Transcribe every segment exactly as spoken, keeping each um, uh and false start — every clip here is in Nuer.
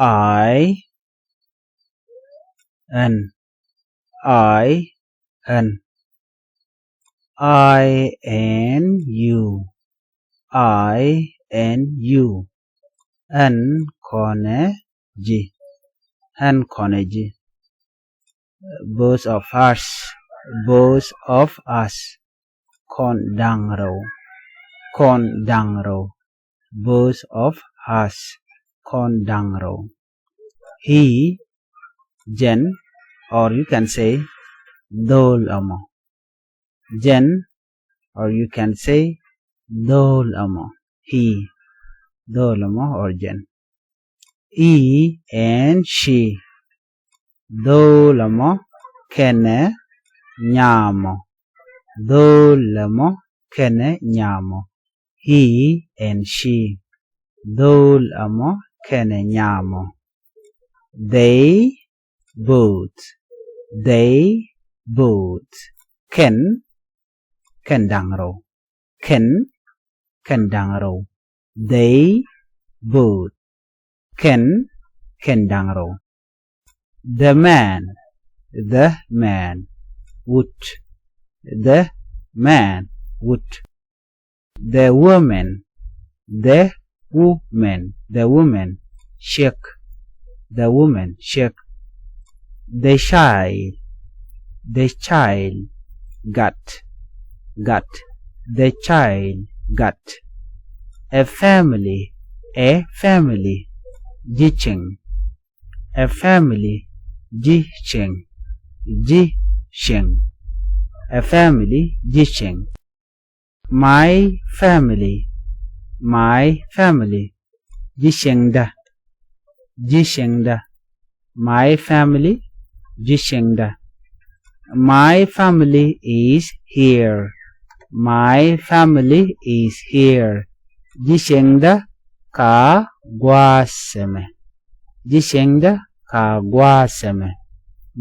I N, I N, I N U, I N U. N kɔnɛ ji̱, N kɔnɛ ji̱. Both of us, both of us. Kɔn da̱ŋ rɛw, kɔn da̱ŋ rɛw. Both of us, kɔn da̱ŋ rɛw. He, jɛn, or you can say dhol ɛmɔ. Jɛn, or you can say dhol ɛmɔ. He, dhol ɛmɔ or jɛn. He and she. Dhol ɛmɔ kɛnɛ nyamɔ. Dhol ɛmɔ kɛnɛ nyamɔ. He and she. Dhol ɛmɔ kɛnɛ nyamɔ. They both. They both. Kɛn, kɛn da̱ŋ rɛw. Kɛn, kɛn da̱ŋ rɛw. They both. Kɛn, kɛn da̱ŋ rɛw. The man, the man, would. The man, would. The woman, the woman, the woman, chick. The woman, chick. The child, the child, gat, gat. The child, gat. A family, a family, ji̱ cieŋ. A family, ji̱ cieŋ, ji̱ cieŋ. A family, ji̱ cieŋ. My family, my family, ji̱ cieŋdä, ji̱ cieŋdä. My family, ji̱ cieŋdä. My family is here. My family is here. Ji̱ cieŋdä ka gua̱a̱th ɛmɛ. Ji̱ cieŋdä ka gua̱a̱th ɛmɛ.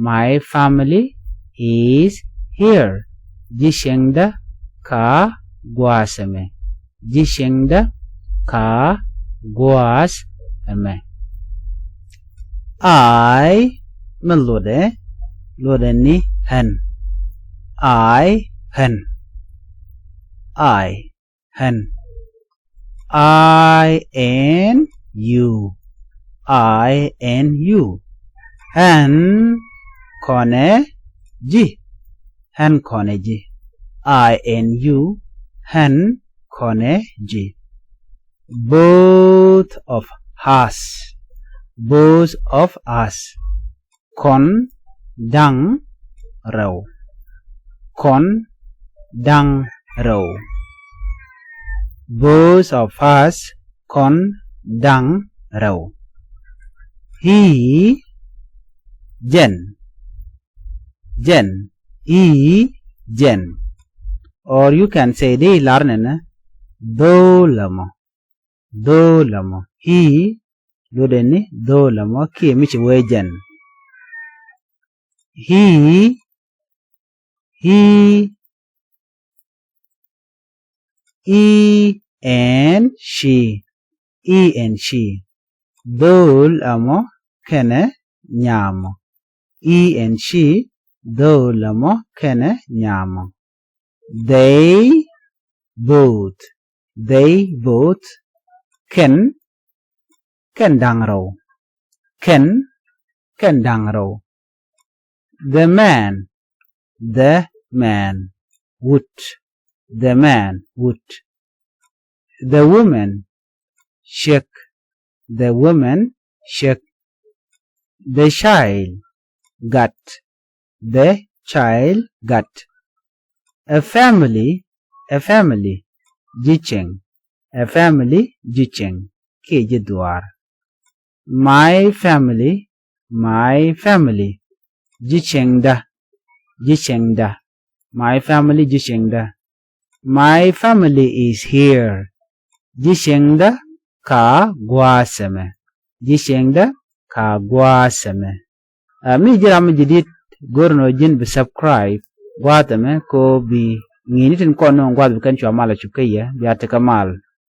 My family is here. Ji̱ cieŋdä ka gua̱a̱th ɛmɛ. Ji̱ cieŋdä ka gua̱a̱th ɛmɛ. I, mi luɔtdɛ, luɔtdɛ ni ɣän. I, ɣän. I, ɣän. I N U. I N U. Ɣän kɔnɛ ji̱. Ɣän kɔnɛ ji̱. I N U. Ɣän kɔnɛ ji̱. Both of us. Both of us. Kɔn da̱ŋ rɛw. Kɔn da̱ŋ rɛw. Both of us, kɔn da̱ŋ rɛw. He, jɛn, jɛn, he, jɛn. Or you can say, dee lar nɛnɛ, dhol ɛmɔ. Dhol ɛmɔ. He, luɔtdɛ ni dhol ɛmɔ kiɛ mi ci wee jɛn. He, he, he and she. He and she. Dhol ɛmɔ kɛnɛ nyamɔ. He and she, dhol ɛmɔ kɛnɛ nyamɔ. They both. They both. Kɛn, kɛn da̱ŋ rɛw. Kɛn, kɛn da̱ŋ rɛw. The man. The man. Would. The man. Would. The woman. Chick. The woman. Chick. The child. Gat. The child. Gat. A family. A family. Ji̱ cieŋ. A family. Ji̱ cieŋ. Kiɛ ji̱ dhuaar. My family. My family. Ji̱ cieŋdä. Ji̱ cieŋdä. My family. Ji̱ cieŋdä. My family is here. Ji̱ cieŋdä ka gua̱a̱th ɛmɛ. Ji̱ cieŋdä ka gua̱a̱th ɛmɛ. Ɛ, mi ji̱ ram mi ji̱ di̱t, go̱r nɔ ji̱n bi subscribe gua̱a̱th ɛmɛ ko bi ŋi̱i̱ni tin kɔn nɔ gua̱a̱th bi kɛn cua mal a cup kä yɛ, bia tekɛ mal.